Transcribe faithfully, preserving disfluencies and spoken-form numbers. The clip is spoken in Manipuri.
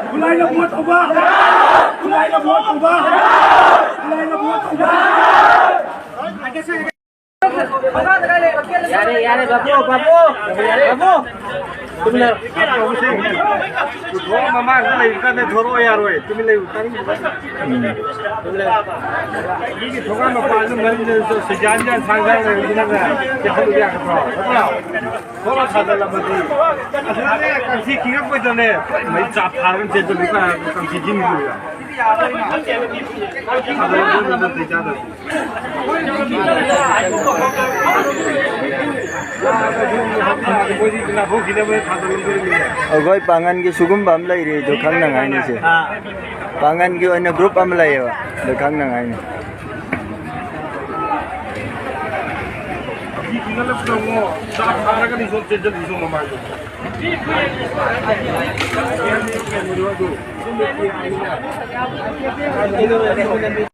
ꯈꯨꯠꯂꯥꯏꯅ ꯚꯣꯠ ꯇꯧꯕ! ꯈꯨꯠꯂꯥꯏꯅ ꯚꯣꯠ ꯇꯧꯕ! ꯈꯨꯠꯂꯥꯏꯅ ꯚꯣꯠ ꯇꯧꯕ! ꯌꯥꯔꯦ, ꯌꯥꯔꯦ, ꯕꯥꯕꯨ, ꯕꯥꯕꯨ, ꯕꯥꯕꯨ, ꯇꯨꯃꯤꯟꯅꯔꯣ꯫ ꯊꯣꯛꯑ ꯃꯃꯥꯡꯗ ꯂꯩꯕ ꯀꯥꯟꯗ ꯊꯣꯔꯛꯑꯣ ꯌꯥꯔꯣꯏ, ꯇꯨꯃꯤꯟ ꯂꯩꯌꯨ, ꯇꯥꯅꯤꯡꯗꯦ꯫ ꯃꯤꯒꯤ ꯊꯣꯡꯒꯥꯟ ꯃꯄꯥꯟꯗ ꯃꯔꯤꯗ ꯁꯤꯖꯥꯟ ꯌꯥꯟ ꯁꯥꯡ ꯁꯥꯡ ꯂꯩꯔꯗꯤ ꯅꯪꯅ ꯆꯦꯟꯈꯠꯂꯨ ꯌꯥꯒꯗ꯭ꯔꯣ? ꯅꯠꯇ꯭ꯔꯣ? ꯊꯣꯛꯂ ꯊꯥꯖꯤꯜꯂꯝꯃꯗꯤ ꯑꯗꯨꯅꯦ ꯀꯥꯡꯁꯤ ꯈꯤꯡꯉꯛꯄꯩꯗꯅꯦ ꯃꯩ ꯆꯥꯞ ꯊꯥꯔꯒ ꯆꯦꯟꯁꯤꯜꯂꯨ ꯀꯥꯏꯅ ꯀꯥꯡꯁꯤ ꯈꯤꯡꯉꯤꯗꯨ꯫ ꯑꯩꯈꯣꯏ ꯄꯥꯡꯒꯟꯒꯤ ꯁꯤꯒꯨꯝꯕ ꯑꯃ ꯂꯩꯔꯤ, ꯑꯗꯨ ꯈꯪꯅꯉꯥꯏꯅꯤꯁꯦ꯫ ꯄꯥꯡꯒꯟꯒꯤ ꯑꯣꯏꯅ ꯒ꯭ꯔꯨꯞ ꯑꯃ ꯂꯩꯌꯦꯕ, ꯑꯗꯨ ꯈꯪꯅꯉꯥꯏꯅꯤ꯫